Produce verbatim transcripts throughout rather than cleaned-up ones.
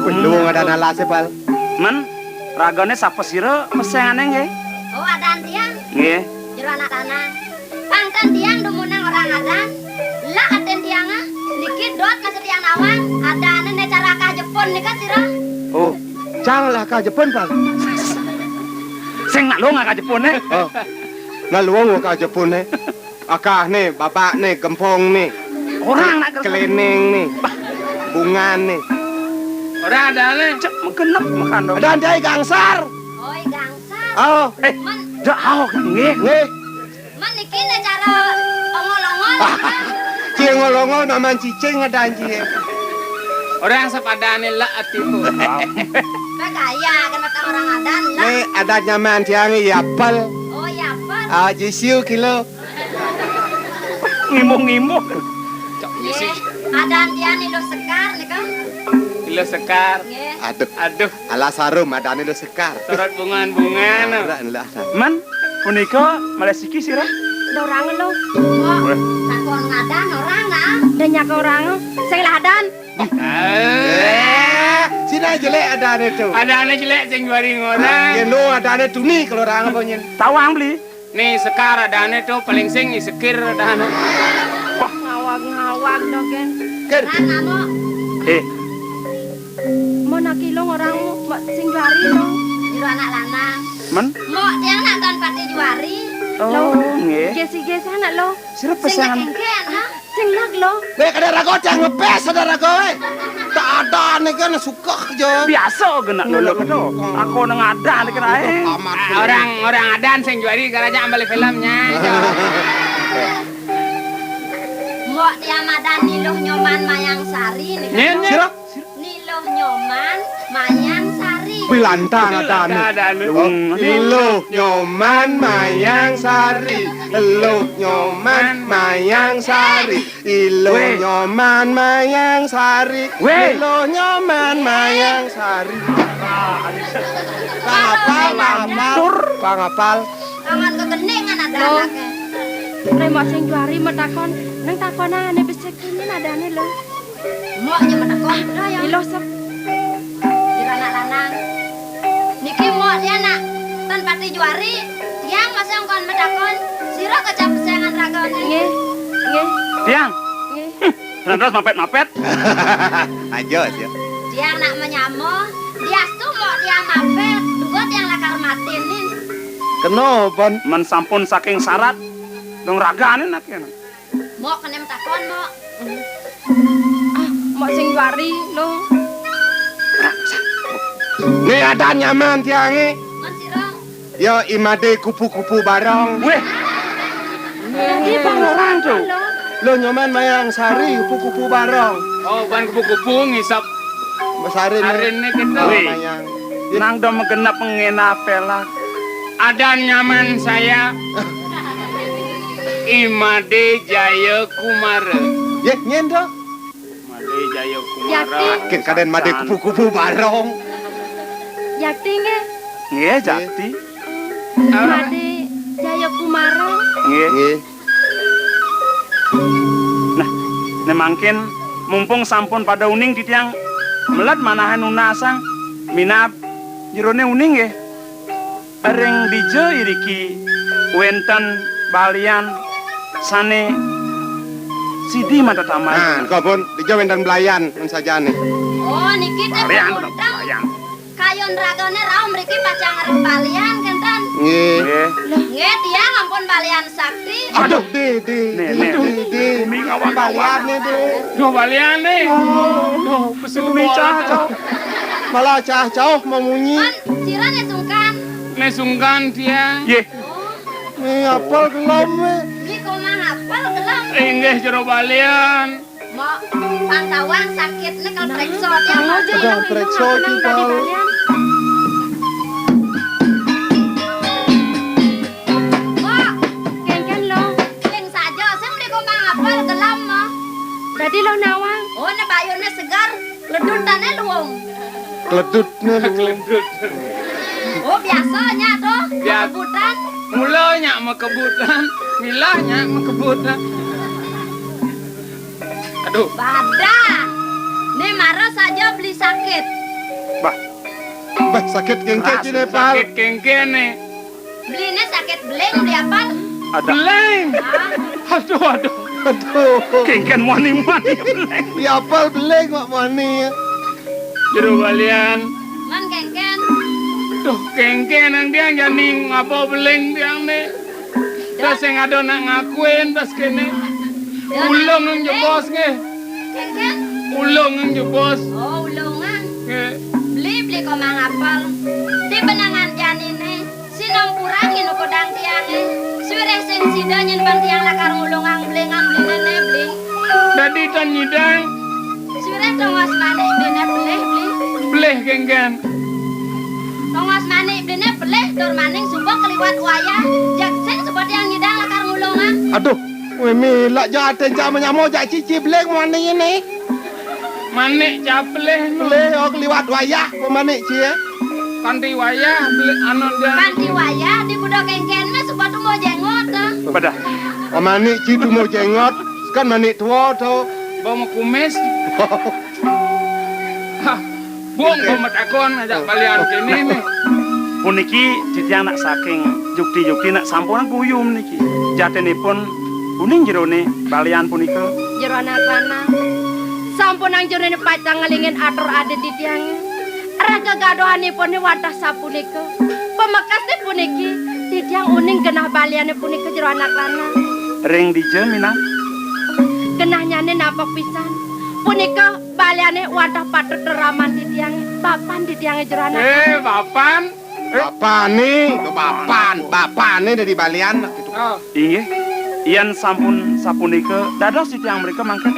Luwung adan alasé, Pal. Men, ragané sapa sira pesengané nggih? Oh, adan tiang. Nggih. Jero anak lanang. Pangkén tiang dumunung orang adan. Lah atin tiang ah. Niki dot masa tiang nawang. Adané né cara akah Jepun nika sira. Oh, cang lah akah Jepun, Pal. Sing nak luwung akah Jepun, eh? Oh. Nah luwung akah Jepun, eh. Akah né, babak né, gempong né. Orang nak ke- Kelining né. Bungan né. Orang ada né. Cek menggenep makan dong. Ada antai gangsar. Oi, gangsar. Oh. Eh, men- dak au nggih. Nggih. Men niki né cara ongol-ongol. Cing ongol-ongol maman cicing ada anjing. Orang sapadané lek atiku. Kagaya kan mata orang adan lah. Né adan nyaman tiang ya apel. Oh, ya apel. Ah, jisiu kilo. Ngimbuh-ngimbuh. Cok isi. Nggih. Adan tiang Iluh Sekar nika. Iluh Sekar. Nggih. Aduh. Aduh. Alas harum adané Iluh Sekar. Sorot bungan-bungan. Ora lah. Men, punika malih siki sira? Dorang lo. Kok takon ngadan orang ah. Dan nyaka orang sing ladan. Eh, sini jelek adané to. Adané jelek sing juari ngorang. Yén no adané tuni kalau orang apa nyén. Tawang beli. Ni Sekar adané to paling sing Isekir adané. Ngawag-ngawag dong, Ken. Ken. Lan, Amok. Eh. Mo nak ilung orang mo, mo sing juari lo. Jero anak lanang. Men? Mo tiang nak Tuan Patih Juari. Oh, nggih. Gesi-gesi anak lo. Sira pesengan. Sing nak engkén, ha? Sing nak lo. Weh, kada raga tiang ngepes, ada raga, weh. Tak ada nih kan suka aja. Biasa kena lolo kedo. Aku nang ada nih kena, eh. Amat. Ah, orang, orang adan sing juari kerajaan balik filmnya. Mbok tiang adan Niluh Nyoman Mayang Sari nih. Nyen, nyen. Sira? Niluh Nyoman Mayang Sari. Pilantang adané. Pilantang adané. Oh, Niluh Nyoman Mayang Sari. Niluh Nyoman Mayang Sari. Iluh Nyoman Mayang Sari. Weh. Iluh Nyoman Mayang Sari. Pangapal, pangapal. Tur. Pangapal. Amat kegeningan ada anaknya. Remo sing juari matakon. Nang takonane besik ini nadane lo. Mbok nya matakon. Iluh sep. Jero anak lanang. Niki mbok dia nak Tan Patih Juari. Tiang masih angkon matakon. Sira kecap pesengan ragane. Nggih. Nggih. Tiang. Nggih. Terus mapet-mapet. Aja, aja. Tiang nak menyamo. Diastu mbok tiang mapet. Duga tiang lakar matinin. Kena, Pan. Men sampun saking syarat. Dong ragane nak ya. Mbok kene matakon, Mbok. Ah, Mbok sing juari lo. Ni ada nyaman tiange. Mas sira. Ya imade kupu-kupu barong. Weh. Iki bang orang to. Lo Nyoman Mayang Sari kupu-kupu barong. Oh, ban kupu-kupu ngisap. Mas Arin. Arin ni kita. Weh. Mayang. Nang do magenep ngene ape lah. Ada nyaman saya. Imade Jaya Kumara. Ye, nyen to? Imade Jaya Kumara. Yati. Akin kaden made kupu-kupu barong. Yati nggih. Nggih, Jati. Made Jaya Kumara. Nggih. Nggih. Nah, ne mangkin mumpung sampun pada uning titiang meled manahe nunasang minab jerone uning nggih. Ring dija iriki wenten balian sane sidi matatamahi. Nah, kok pun dija wenten balian men sajane. Oh, niki teh balian, balian. Kayun ragane rauh mriki pacang ngarep balian, kenten? Nggih. Nggih. Nggih, tiang ampun balian sakti. Aduh, di, di, nih, di, nih, di, di. Balian nih, di. Duh, balian nih. Oh. Duh, pesu. Malah cah jauh memunyi. Kan, sira nih sungkan. Nih sungkan tiang. Nggih. Oh. Nih apel gelem, nih. Nih komang apel gelem. Inggih jero balian. Mbok, pantauan sakitne kal preksa tiang. Nah, mati. Udah preksa. Tenang, tenang, kita tenang, tadi kalian. Mbok, kenken lo. Sing saja, sing mriko mang apel gelem, mo. Dadi lo nawang. Oh, ne bayune segar, ledutane luwung. Kledutne luwung. Kledut. Oh, biasanya to, ya. Kebutan. Mulanya mekebutan, milanya mekebutan. Aduh. Pada. Nih mara saja beli sakit. Bah. Bah, sakit kéngkén. Keras, ciné, Pal. Sakit kéngkén né. Beliné sakit beling, beli apel. Ada. Beling. Ah. Aduh, aduh. Aduh. Kéngkén muani-muani beling. Beli apel beling mak muani. Jero balian. Man kéngkén. Duh, kéngkén nang tiang jani ngaba beling tiang né. Dah sing ada nak ngakuin, dah kéné. Ulung nang jebos nggih. Kéngkén? Ulung nang jebos. Oh, ulungan. Nggih. Beli, beli kok mang apel. Di benangan janiné. Sinampura nginuh kudang tiangé. Suwireh sing sida nyén bang tiang lakar ngulungang blingan blingané, bli. Dadi tan nyidang. Suwireh tongos manik bliné pelih, bli. Pelih kéngkén. Tongos manik bliné pelih tur maning suba kaliwat wayah. Jag sing suba tiang nyidang lakar ngulungang. Aduh, wéh milak jak até jak menyamo jak cici beling manik né. Manik capelih no. Pelih, oh, kaliwat wayah, pemanik cie. Kanti wayah, beli anu dah. Kanti wayah, di kuda kéngkén mah suka tumo jenggot, ah. Pada. Oh, manik cie tumo jenggot, kan manik tua to. Bawa kumis. Hah, buang bawa matakon, ajak balian kéné né. Puniki titiang nak saking yukti-yukti nak sampun guyu niki. Jatinipun uning jeroné balian punika. Jero anak lanang. Sampunang jeroné pacang ngelingin atur adi titiangé. Rah gegaduhanipun wantah sapunika. Pamekasné puniki, titiang uning genah baliané punika jero anak lanang. Ring dija, Minang? Genahnyané nampek pisan. Punika baliané wantah patut reraman titiangé. Bapan titiangé jero anak lanang. Eh, bapan? Bapané, bapan, bapané dadi balian, gitu. Oh. Inggih, yén sampun sapunika, dados titiang mrika mangkin.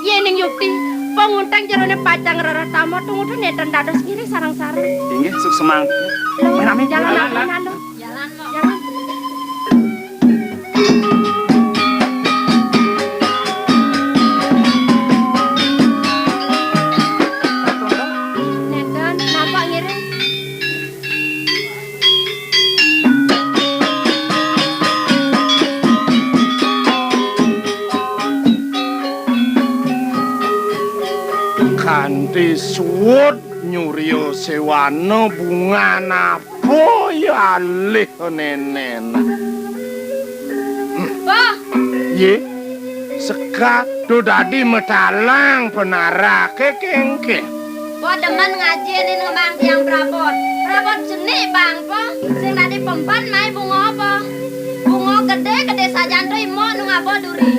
Yéning yukti, pangunteng jeroné pacang rereh tama, tumuju nénten dados ngiring sareng-sareng. Inggih, suksma. Lo, jalan, jalan, lo. Jalan, lo. Jalan. Nénten, napa ngiring? Kanti suud nyuria séwana bungan apa ya alih nénén. Bah. Yé, sekat to dadi matalang penaraké kéngkén. Po demen ngaji ning ngembang tiang prabot. Prabot jenik bang po. Sing dadi pemban mai bunga apa? Bunga gedé-gedé sajan to imo nu ngaba duri.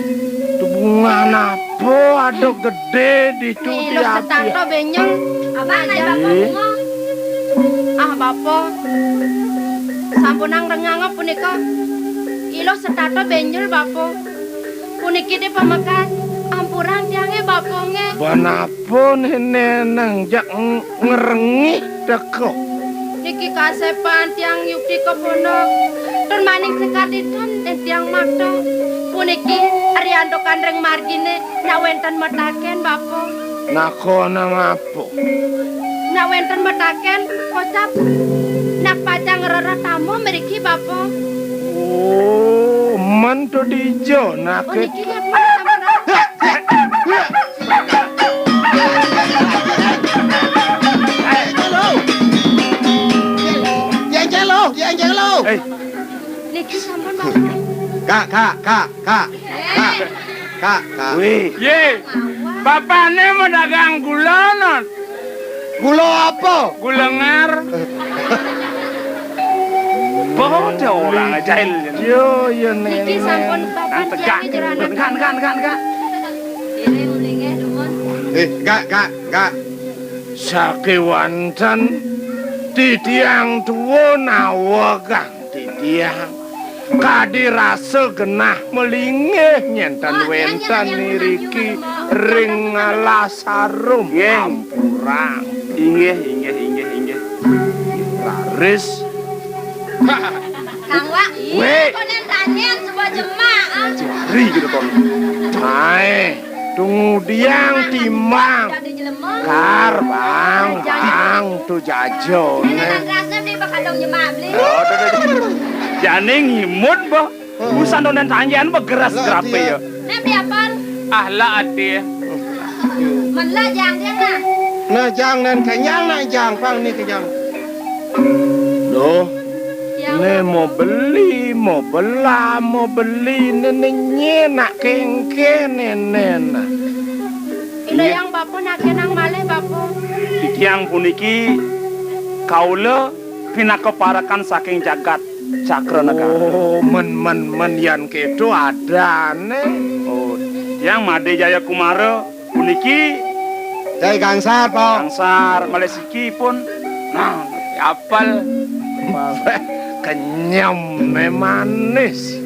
Tu bunga apa ada gedé di tu. Ih, lu tiap setato benyol. Abang naik bapak bunga. Ah, bapak. Sampunang rengang punika. Ilo setato benyol, bapak. Puniki dé pamekas, ampurang tiangé, bapa nggih. Banapa néné nang jak ng-, ngrengih teka? Niki kasépan tiang yukti ka pondok. Tur maning sekadinten tiang makta. Puniki ariantukan ring marginé nak wénten mataken, bapa. Nakonang apa? Nak wénten mataken, kocap. Nak pacang rereh tamu mriki, bapa. Oh, men to dija, nak. Oh, niki, ya, sampun. Jengkel lo, jengkel lo. Eh. Niki sampun, bapa. Kak, kak, kak, kak. Kak, kak, kak. Wih. Yé, bapakné mau dagang gula, Not. Gula apa? Gula ngar. Bodoh orang jahil. Yo, yo, niki sampun papan tiangé jero anak. Kan, kan, kan, kan. Ini mlingeh, dumun. Eh, kak, kak, kak. Sakéwanten titiang tua nawegang titiang. Kadi rasa genah malinggih nyén tan wénten niriki ring alas arum. Nggih. Ampurang. Inggih, inggih, inggih, inggih. Raris. Kang Wak, wéh. Konen tanyen sebuah jemak, ah. Jari gitu, Ton. Ae. Tungudiang timbang. Kar, Bang, Bang, tu jajo, né. Nang rasné beli bakal dong nyemak beli. Jani ngimut, boh. Usan donen tanjian begeras gerape, ya. Né beli apel? Ah, lah, ati. Men lah, jang, jang, lah. Nah, Jang, nén kenyang, nah, Jang, pang né kenyang. Loh, ya, né mau beli, mau bela, mau beli, né, né, nyén nak kéngkén, né, né, nah. Ila yang bapa nak kénang malih, bapa. Titiang puniki kaula pinaka parekan saking jagat Cakra Negara. Oh, men, men, men yan kéto adané. Oh, tiang Madé Jaya Kumara puniki. Jai Gangsar, Po. Gangsar, malih siki pun. Nah, apel. Kenyem né manis.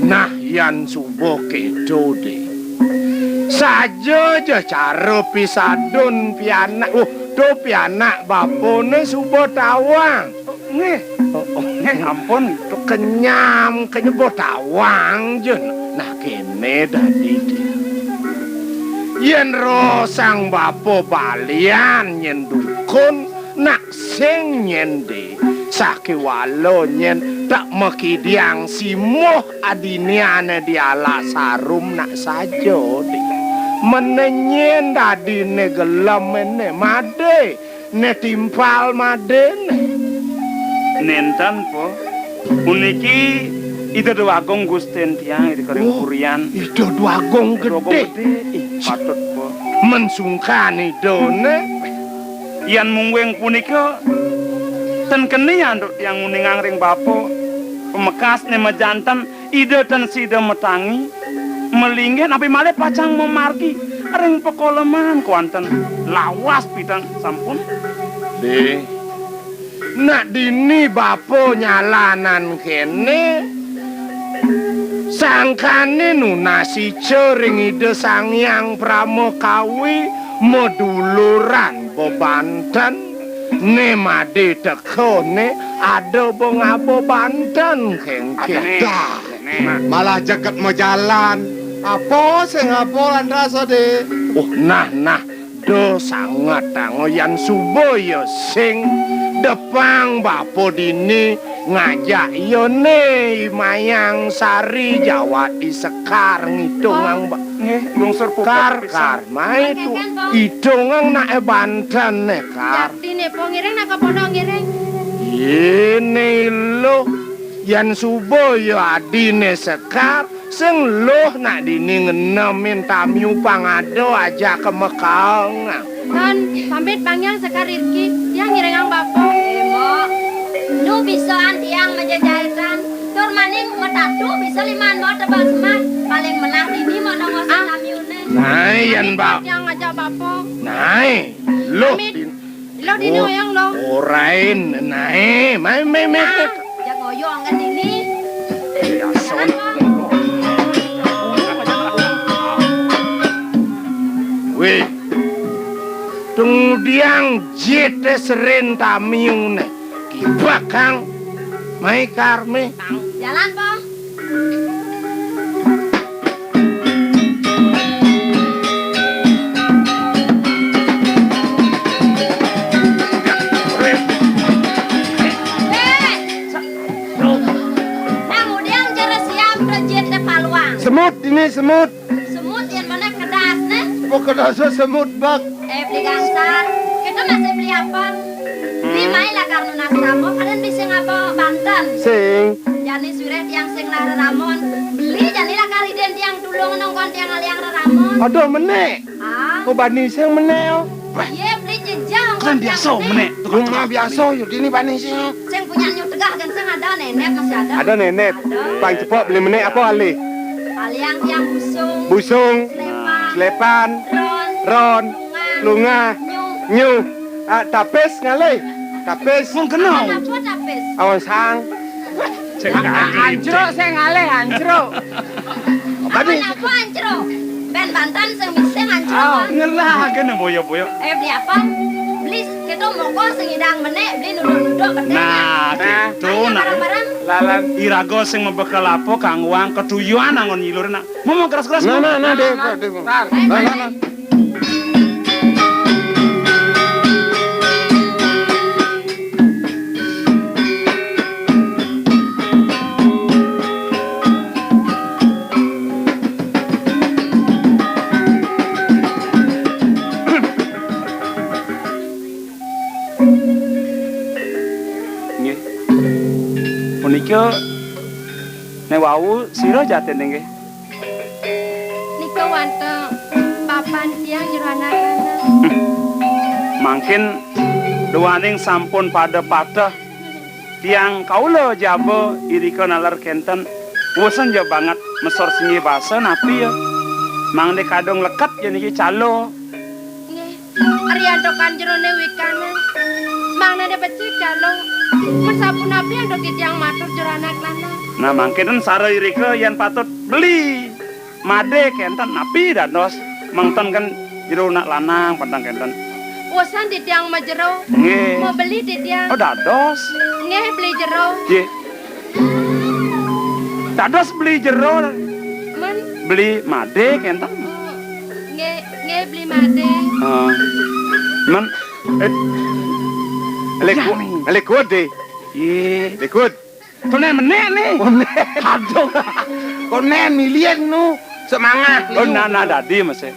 Nah, yan suba kéto, Dé. Saja ja cara pisadun pianak. Uh, to pianak bapané suba tawang. Nggih. Oh, oh. Nggih, ampun. To kenyam, kenyebo tawang, Jun. Nah, kéné dadi, Dé. Yén ro sang bapa balian nyén dukun, nak sing nyén, Dé. Sakéwala nyén tak makidiang simuh adiniané di alas arum nak saja, Dé. Mené nyén dadiné gelem né, Madé. Né timpal Madé né. Nénten, Po. Puniki Ida Déwagung Gustin tiang, Ida Kering. Oh, Kurian. Ida Déwagung Gedé. Gedé. Ih, patut, Po. Men sungkan Ida né. Yan mungguing punika, ten keni antuk tiang nguningang ring bapa. Pamekasné majanten, Ida tan sida matangi, malinggih napi malih pacang mamargi ring pakoleman kuanten lawas pidan sampun. Dé, nak dini bapa nyalanan kéné, sangkané nunas ica ring Ida Sang Hyang Pramakawi maduluran bebanten. Né Madé teka né ada bengaba banten kéngkén. Adané. Dah. Né. Malah jeket majalan. Apa sing apa lantas, Dé? Oh, nah, nah. Da sanget angoyan suba ya sing depang bapa dini ngajak ya né I Mayang Sari jawat di Sekar ngitungang ba-, nggih, lungsur puput kar, pisan. Kar, mai tu. Kéngkén, Bang. Itungang nak banten né, Kar. Dini, Po, ngiring nak ka pondok ngiring. Yéné lo, yan suba ya adiné Sekar, sing luh nak dini ngenemin tamiu pang ada ajaka makaang. Tan, pamit Bang Hyang Sekar iriki, tiang ngiringang bapa. Eh, Mok. Nu bisaan tiang majejaitan, tur maning matatu bisa limaan Mok tebel semat. Paling melah dini Mok nongos tamiuné. Nah, yan, Bang. Tiang ngajak bapa. Nah, lo. Pamit. Lo dini oyong lo. Orain, nae, mai, mai, mai. Nah, jak oyong kan dini. Biasa. Wih, tunggu diang jete serin tamiune. Kibakang, mai karme. Jalan, Po. Nang udiang cara siap rejit de paluang. Semut ini, semut. Semut yang mana kedas, neh? Apa kedas semut, Bak? Eh, beli gangsar. Kita masih beli apa? Beli mai lakar nunas rama, padan bisa ngaba banten. Sing. Jani sureh tiang sing lah reramon. Beli jani lakar idin tiang tulung nongkon tiang aliang reramon. Aduh, menek. Ah. Kok bani sing menek, oh? Iya, beli jejang. Kan biasa menek, tukang. Rumah biasa, yuk, ini bani sing. Sing punya nyu tegah kan sing ada nenet, masih ada. Ada nenet. Ada. Paling cepat beli menek apa alih? Aliang tiang busung. Busung. Selepan. Selepan. Ron. Ron. Lungah. Nyu. Nyu. Ah, tapis ngalih. Tapis. Wong kena. Awan apa tapis? Awan sang. Ancruk sing ngalih, ancruk. Awan apa ancruk? Ben banten sing bisa ancruk. Oh, ngelah kena boyo-boyo. Eh, beli apa? Beli kita moko sing idang menek, beli nuduk-nuduk. Nah, gitu, nah. Barang-barang. Lalan. Iraga sing mebekel apa kang wang ketuyuan angon nyilur nak. Mama keras-keras. Nah, nah, nah, deh, deh. Nah, nah, nah. Sira jatine nggih? Nika wantah papan tiang jero anak lanang. Mangkin duaning sampun pada pateh tiang kaula jaba irika naler kenten. Wesen ja banget mesor singgih basa napi ya. Mangde kadung leket ya niki calo. Nggih. Riantukan jerone wikana. Mangnane becik jalo. Mesapunapi antuk titiang matur jero anak lanang. Nah, mangke ten sara irika yen patut beli made kenten napi dados mangten kan jero anak lanang pentang kenten. Usan titiang majero. Nggih. Mabeli titiang. Oh, dados. Nggih, beli jero. Nggih. Dados beli jero. Men. Beli made kenten. Oh, nggih, nggih, beli made. Ah. Men, eh. Lekut, lekut deh. Iya. Lekut. Konen menek nih. Konen. Aduh. Konen milian nu. Semangat. Oh, nah, nah, dadi masih.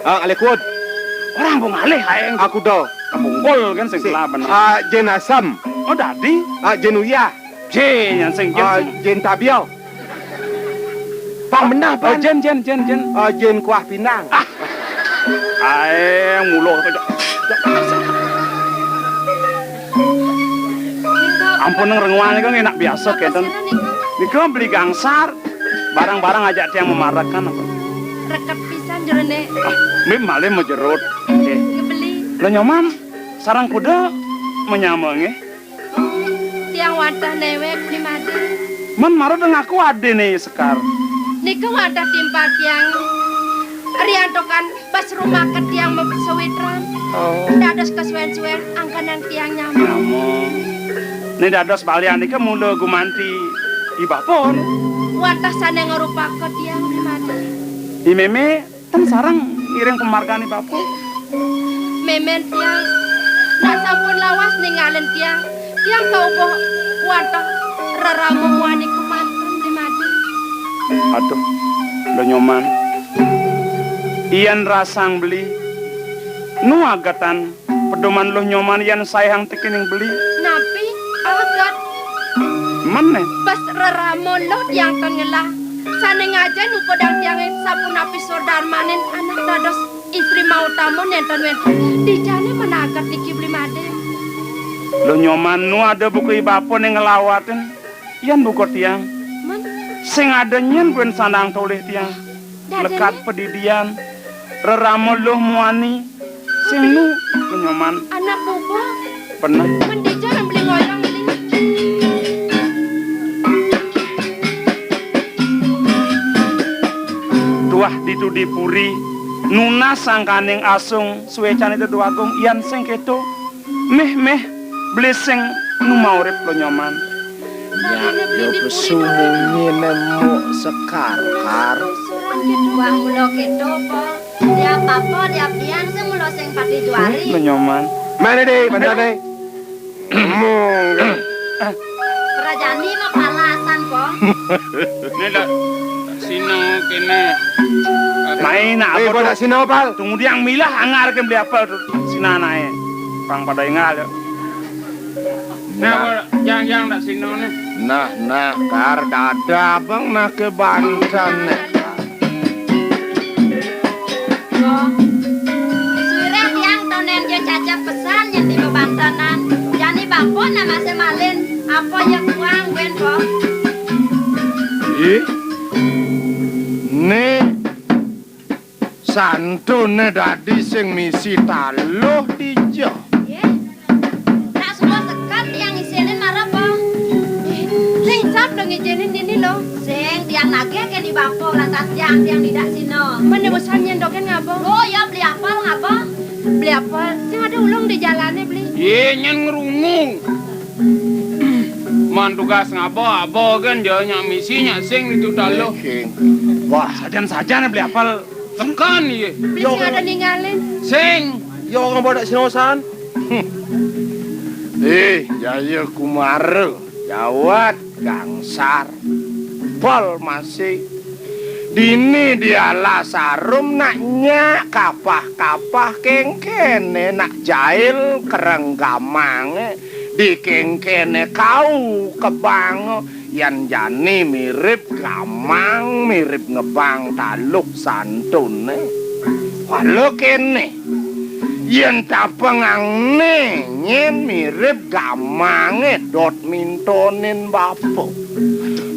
Ah, lekut. Orang pun ngalih ae. Aku do. Bungkul kan sing kelap, bener. Ah, Jin Asam. Oh, dadi. Ah, Jin Uyah. Jin yang sing, Jin, ah, sing. Jin Tabiau. Pang bener, oh, Pan. Jin, Jin, Jin, Jin. Ah, Jin Kuah Pinang. Ah. Ae, mulo. Ampun, nang renguan niku enak biasa, kenten. Nika beli gangsar. Barang-barang ajak tiang memarekan apa? Reket pisan jerone. Ah, mip malih majerut. Nggih. Ngebeli. Lah nyoman, sarang kuda menyama nggih. Oh, tiang wantah newek ni made. Men marut ngaku adene Sekar. Nika wantah timpal tiang. Riantukan pas rumah ke tiang mepesawitran. Oh. Dados kesuwen-suwen angkanan tiang nyama. Nyama. Nek dados balian nika mula gumanti ibapun. Wantah sane ngrupaka tiang di made. I meme ten sareng ngiring pemargane bapa. Memen tiang, nak sampun lawas ningalin tiang, tiang kaubuh wantah rerama muani kemanten di made. Aduh, lo nyoman. Iyan rasang beli. Nu agetan pedoman lo nyoman iyan saehang tekening beli. Napi? Aget. Meneh. Bes rerama lo tiang ten ngelah. Sane ngajen ukodang tiange sapunapi sordarmanin anak dados istri mautama nenten wenten. Dijane menaget niki beli made. Lo nyoman nu ada buka ibapa ning ngelawatin. Yan buka tiang. Men? Sing ada nyen kuen sandang tolih tiang. Dadene? Lekat pedidian. Rerama luh muani. Sing nu lo nyoman. Anak buka. Bener. Men dija yang beli ngoyong ini. Tuah ditu dipuri. Nunas sangkaning asung suecan itu duagung. Yan sing keto. Meh, meh, beli sing nu maurip lo nyoman. Ya, yo kesumunyi nemu Sekar, Kar. Wah, mula keto apa? Dia apa, dia pian sing mula sing pati juari. Lo nyoman. Mana deh, mana deh? Mung. Kerajani mah palasan, po. Ini dak sino kene. Main apa? Eh, kok dak sino, Pal? Tunggu dia milah angar ke beli apa tuh? Sinanae. Pang pada ingal ya. Nah, yang yang dak sino nih. Nah, nah, Kar dada abang nak ke banten nih. Suire tiang tonen jo cacap pesan nyeti bebantenan. Jani bapa nama semalin, apa ya kuang ben po? Ih, ne santune dadi sing misi taluh dija. Nggih. Nak suruh sekat tiang isinin marep po? Sing sap lo ngijinin dini lo. Sing tiang nagih ke di bapa lantas tiang tiang tidak sino. Mene bosan nyen doken ngabo. Oh ya beli apel ngabo. Beli apel. Sing ada ulung di jalane beli. Ye nyen ngerungu. Man tugas ngabo abo kan dia nyak misi nyak sing itu taluh. Wah, sajan-sajan beli apel. Tekan ye. Beli sing ada ningalin. Sing. Yo ngabo dak sinosan. Eh, Jaya Kumara, jawat gangsar. Pol masih. Dini dialah sarum nak nyak kapah-kapah kengkene nak jail kerenggamange di kengkene kau kebang Yan jani mirip gamang, mirip ngebang taluk santuné. Kala kéné, yén tapengangné nyén mirip gamangé dot mintonin bapa.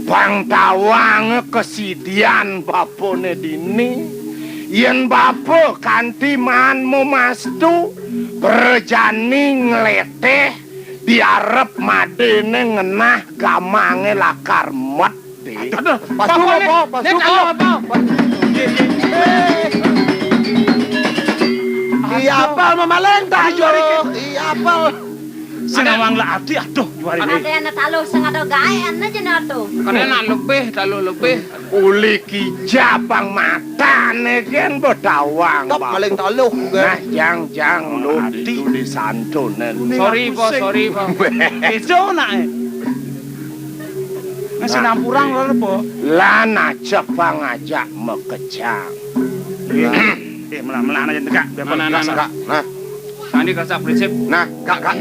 Pang tawanga kasidian bapané dini, yén bapa kanti maan mamastu, prajani nglétéh di arep madéné ngenah gamangé lakar met. Aduh, pasu apa? Pasu apa? Iya apal mamaléng, iya apal. Sing awang la ati, aduh, juari. Ada anak taluh sing ada gaé anak jenah tuh. Kadén anak lebih, taluh lebih. Uli kija pang matané gén betawang. Top paling taluh. Nah, jang, jang, lu ati. Itu disantunin. Sorry, Bos, sorry, Bos. Itu nak, eh. Ngasih nampurang lho, Bos. Lan aja pang ajak makejang. Eh, melah-melah aja tegak. Nah, nah, nah, nah. Nah. Sandi kerasa prinsip. Nah, kak, kak.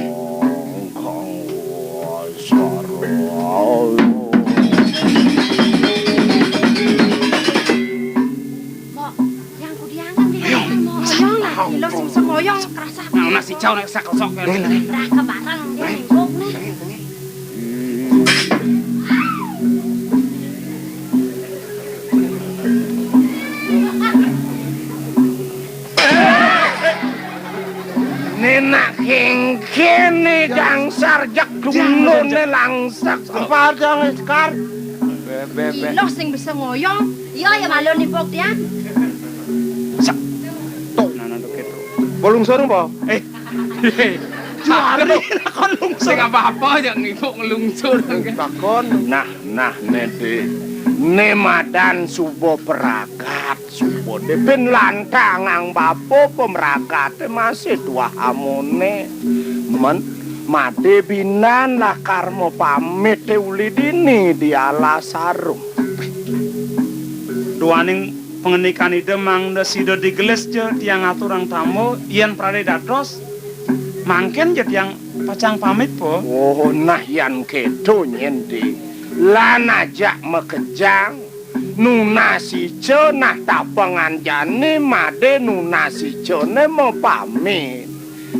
Mbok, yang kudiangan di kamar mau oyong lah. Ilo sing semoyong kerasa. Nah, nasi cau nek sak kosok. Dah kebarang dia nengok nih. Né nak kéngkén né gangsar jak dungoné langsek. Empar jang sekar. Iloh sing bisa ngoyong. Iya, ya malu nipuk dia. Sak. Tuh, nah, nah, tuh, gitu. Bolong sorong, Pak? Eh. Juari lakon lungsur. Sing apa-apa aja ngibuk ngelungsur. Lakon. Nah, nah, né, Dik. Né madan suba pragat, suba, Dik. Bin lantangang bapa pemragaté masih tuah amoné. Men, madé binan lakar mapamit uli dini di alas arum. Duaning pangandikan Ida mangda sida digelis ja tiang aturang tamba, yén pradé dados, mangkén ja tiang pacang pamit, Po. Oh, nah yan kéto nyén, Dik. Lan ajak makejang, nunas ica nah tapengan jani madé nunas icané mapamit.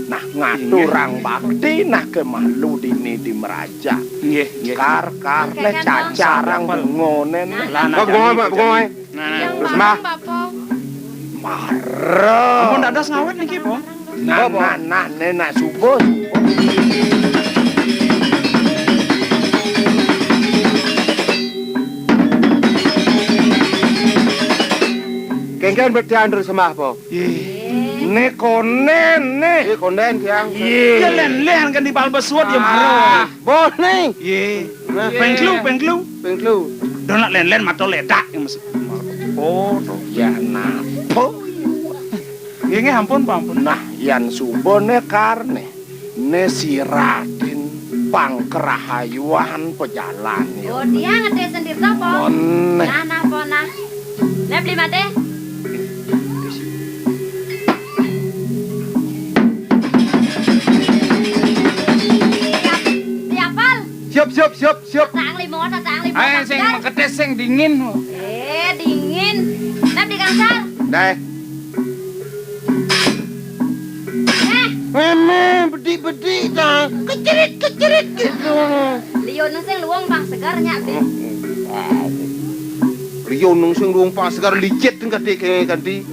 Nah, ngaturang bakti nah ké malu dini di meraja. Nggih, nggih. Kar, kar, né cacarang bungoné. Lah, nah, bungo, Pak, bungo. Nah, nah. Terus, Mbah. Mara. Ampun dados ngawit niki, Po. Nah, nah, nah, né nak subuh. Kéngkén betian terus sembah, Po. Yé. Né kondén, né. Yé, kondén, tiang. Yé. Ya lén-lén kan di bal besuat ya mara. Boh, né. Yé. Nah. Pengklu, pengklu. Pengklu. Donak lén-lén mata ledak ya, Mas. Oh, to. Ya, napa? Nggih, nggih, ampun, Pak, ampun. Nah, yan suba né karné. Né sira Din pang kerahayuan pejalan ya. Oh, dia ngerti sendiri apa? Nah, nah, apa, nah? Nah, beli mate. Siap, siap, siap, siap. Siap. Tatang lima, tatang lima. Ayo, sing maketis, sing dingin. Eh, dingin. Nah, beli kangsar. Deh. Eh. Meme, bedik-bedik ta. Kecerit, kecerit gitu. Liun sing luung pang segar nyak, Dik. Liun sing luung pang segar licit kan, Dik, kan, Dik.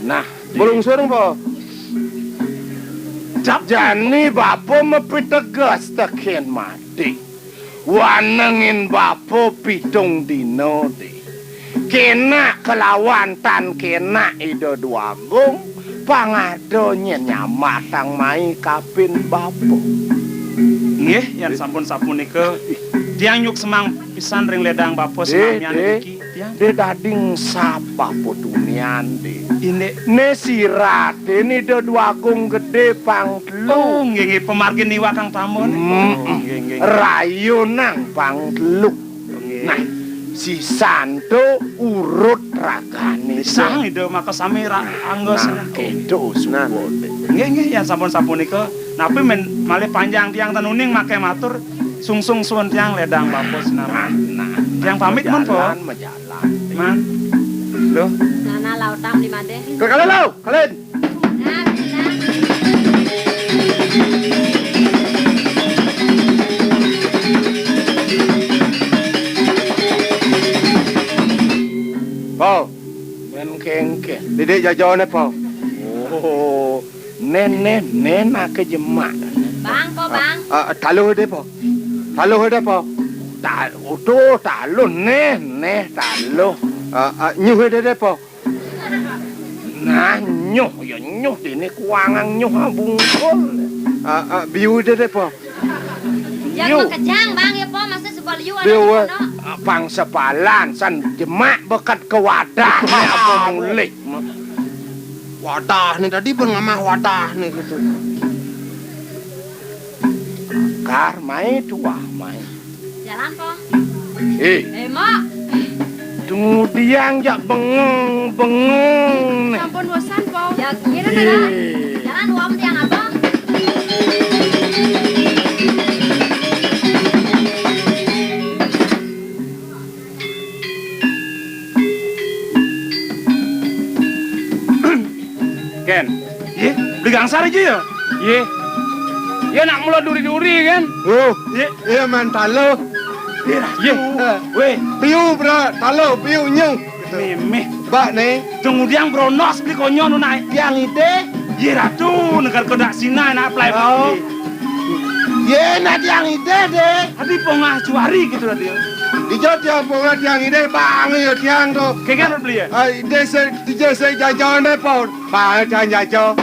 Nah, bolong sorong, Po. Jani bapa mapiteges tekén mati. Wanengin bapa pitung dina, Dik. Kénak kelawan tan kénak Ida Dwagung, pangada nyén nyambatang mai kapin bapa. Nggih, yan sampun sapunika, tiang nyuksemang pisan ring ledang bapa. Dik, sinamian Dik. Niki. Tiang. Dé dadi ngesap bapa tunian, Dik. Indik. Né sira Din Ida Dwagung Gedé pang telu. Oh, nggih, nggih, pamargin iwak kang tambon. Mm-mm. Oh, nggih, nggih, nggih. Rayunan pang telu. Oh, nggih. Nah, sisan to urut ragané. Sang Ida maka sami ra-, nah, angga nah, sira. Kéto suwun. Nggih, nggih, yan sampun sapunika. Napi men malih panjang tiang ten uning maké matur. Sungsung suun tiang ledang bapa sinambi. Nah, nah. Tiang pamit, Mon, Po. Majalan, majalan. Man. Duh. Nah, nah, lautang di made. Kekal lo, kalian. Nah, nah. Po. Men kengke. Didik jajané, Po. Oh. Nén, nén, nén ake jemak. Bang, Po, Bang. Ah, ah, taluh deh, Po. Taluh deh, Po. Ta-, utuh, taluh, neh, neh, taluh. Ah, ah, nyuh deh, deh, Po. Nah, nyuh, ya nyuh dini kuangang nyuh, ah, bungkul. Ah, ah, biu deh, deh, Po. Ya, Yu. Makejang, Bang, ya, Po, masa sebal yu ada Biu, di eh, kono. Ah, pang sepalan, san jemak bekat ke wadah, apa mulih. Wadah ni tadi pun ngamah wadah ni gitu. Kar mai tuah mai. Jalan, Po. Eh. Eh, Mak. Tunggu diang jak bengong-bengong ni. Sampun bosan, Po. Ya, kira dah. Eh. Jalan, uam tiang apa? Kén. Yé, beli gangsar aja ya? Yé. Ya nak mula duri-duri kan? Oh, yé. Iya, man, taluh. Yé. Yé. Eh. Weh. Piu, bro, taluh, piu, nyuh. Méméh. Bak né. Tunggu diang bronos beli konyo nu naik. Tiang idéh. Yé, Ratu, negar kodak Sina nak pelai. Oh. Beli. Yé, nak tiang idéh, deh. Adi pongah juari gitu tadi. Ijo tiang pongah tiang idéh, bang, ya tiang tu. Kengken beli ya? Ah, idéh se, idéh se jajané, Po. Bang, tiang jajo.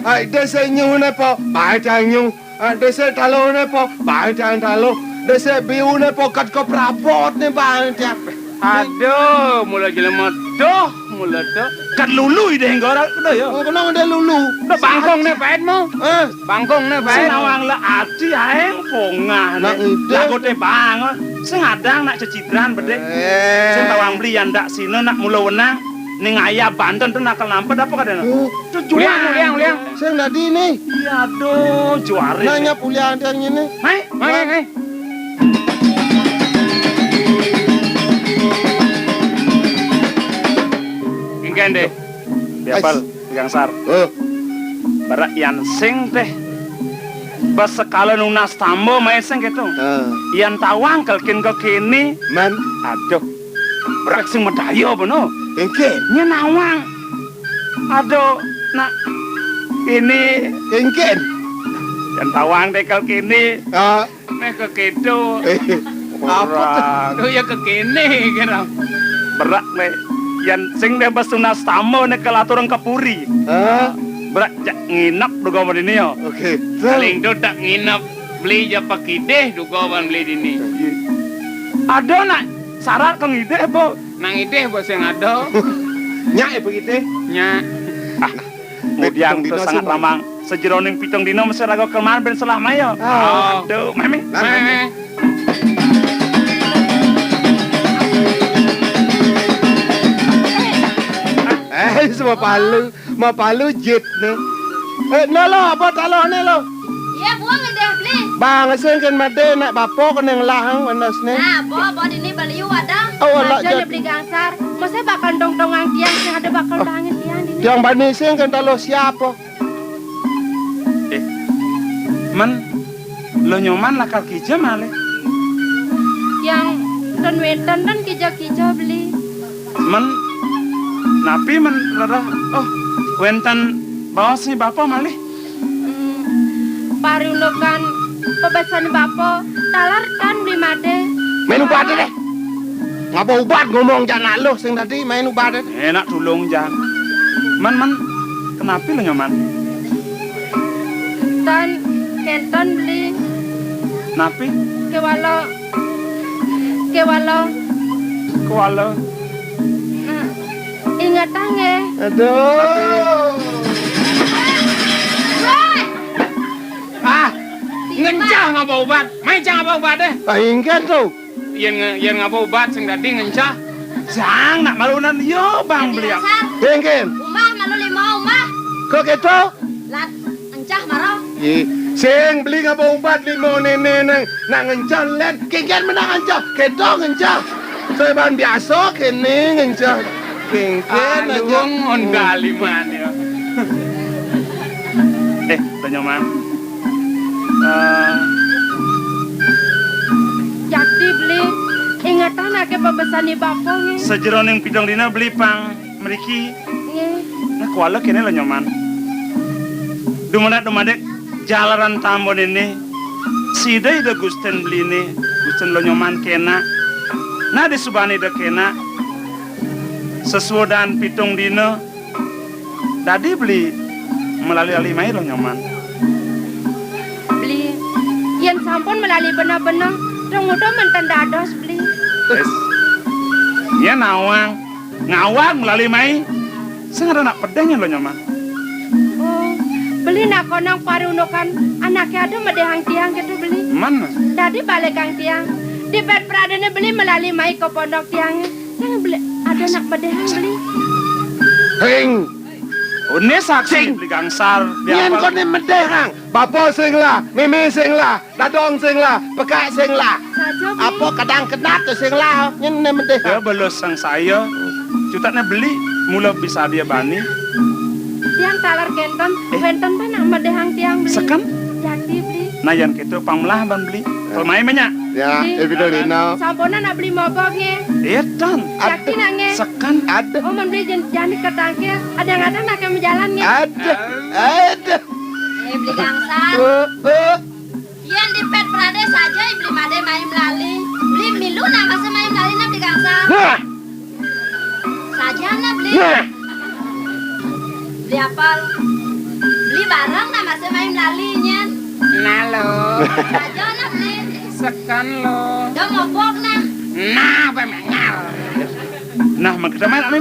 Ah, idéh se nyuhné, Po. Bang, tiang nyuh. Ah, idéh se taluhné, Po. Bang, tiang taluh. Idéh se biuné, Po. Kat ko prabot né, bang, tiang. Aduh, mula jelema tuh, mula tuh. Kat lulu idéh enggak orang kuda ya. Oh, kenapa dia lulu? Udah bangkong né, Pak Edmo. Eh? Bangkong né, Pak. Sing nawang le ati aéng pongah né. Nak ngidéh. Lagu téh bang. Sing adang nak cecitran bedé. Eh. Sing tawang beli yan dak sina nak mula wenang. Ning ayah banten tuh nakal nampet apa kadana? Oh. Tuh juang. Uliang, uliang, uliang. Sing dadi né. Iya, aduh, juara. Nanya pulian yang ini. Hai, hai, hai, hai. Engken deh. Diapal. Ais. Gangsar. Heh. Barak yan sing téh. Bas sekala nunas tamba main sing gitu. Heh. Yan tawang kelkin ke kini. Man. Aduh. Barak sing medaya beno. Engken. Nya nawang. Aduh, nak ini. Engken. Yan tawang téh kelkini. Ah. Méh kekéto. Eh, apa tuh? Orang. Tuh ya kekéné, kira. Berak, méh. Yan sing deh bas tunas tamba né kalaturang ka puri. Hah? Berak jak nginep duga ban dini ya. Oke. Paling tuh tak nginep. Beli ja pakidéh duga ban beli dini. Ada nak syarat ka ngidéh, Bo? Nang idéh, Bo, sing ada. Nyak, eh, pakidéh? Nyak. Ah. Mudiang tu sangat ramang. Sajeroning pitung dina mesti raga kelemahan ben selah maya. Ah. Aduh, méméh. Méh, méh. Eh, semua palu, mau palu jit nih. Eh, no lo, apa talohné lo? Iya, buang deh, beli. Bang, sing kan made nak bapo keneng lahang panas nih. Nah, bo, bo dini beli ada. Oh, ala aja jit. Beli gangsar. Masa bakal dong-dongang tiang, sing ada bakal, oh, dongangin tiang dini. Tiang bani sing kan taloh siapa? Eh, Man, lo Nyoman lakar kija malih? Yang ten wénten ten kija-kija beli. Man, napi Man rara? Oh, wénten baos ni bapa malih? Hmm, pariundukan pebesan bapa taler tan beli made. Main ubat deh. Ngapa ubat ngomong jak nak luh sing tadi main ubat deh. Enak tulung, Jang. Man, Man, kenapi lo Nyoman? Tan, kénten beli. Napi? Kéwala. Kéwala. Kéwala. Nah, ingetang nggih. Aduh. Wéh! Ah, ngencah ngapa ubat? Main cang ngapa ubat deh? Ah, ingat tuh. Yén nge-, yén ngapa ubat sing dadi ngencah? Jang, nak malunan yo, Bang, beli. Dasar. Kéngkén. Umah malu lima umah. Kok gitu? Lat encah mara. Ih, Sing beli ngaba ubat lima nene nang, nang ngencan len. Kengken menang ngencan. Keto ngencan. Seban biasa kene ngencan. Kengken aja. Aduh, on galiman ya. Eh, Tanyoman. Eh, Jakti beli, ingetang ake pebesan ni bapa nge. Sajeroning pitung dina beli pang mriki. Nggih. Nah, kuala kene, Lonyoman. Dumadak-dumadak jalaran tambon ini, sida Ida Gusten beline, Gusten Lonyoman kena. Nah, disubane Ida kena, sesuudan pitung dina, dadi beli malali-lali mai, Lonyoman. Beli, yen sampun malali bena-bena, dong udah menten dados, beli. Wis. Yen nawang, ngawag malali mai. Sing ada nak pedeng ya, Lonyoman. Oh, beli nak konang parunukan anake ada medehang tiang gitu, beli. Mana? Dadi balik kang tiang. Di pet pradene beli malali mai ke pondok tiang. Yang beli ada nak medehang, beli. Hing. Une saksi. Sing. Beli gangsar. Yen kone medehang. Bapa sing lah, mimi sing lah. Dadong sing lah, pekak sing lah. Saja, Bli. Apa kadang kenat sing lah, ngene mendih. Ya, belus sang saya. Cutakne beli, mula bisa dia bani. Tiang taler kenten, eh, wenten ta nak medehang tiang, Bli. Seken? Jakti, Bli. Nah, yan keto pang melah ban beli. Telmai menyak. Ya, eh, bidol dino. Sampuna nak beli mogok nge. Edan. Jakti nak nge. Seken. Ada. Oh, men beli jen-, jani ketangkil, ada-ada nak ke jalan nge. Ada. Ada. Eh, beli gangsar. Eh, eh. Yen di pet prade saja beli made mai melali. Beli milu nak masa mai melali nak beli gangsar. Nah. Saja nak beli. Nah. Beli apel. Beli bareng nak masa mai melali nyen. Nah, lo. Saja nak beli. Seken, lo. Dah mobok nah. Nah, bemengar. Nah, mengkita main ame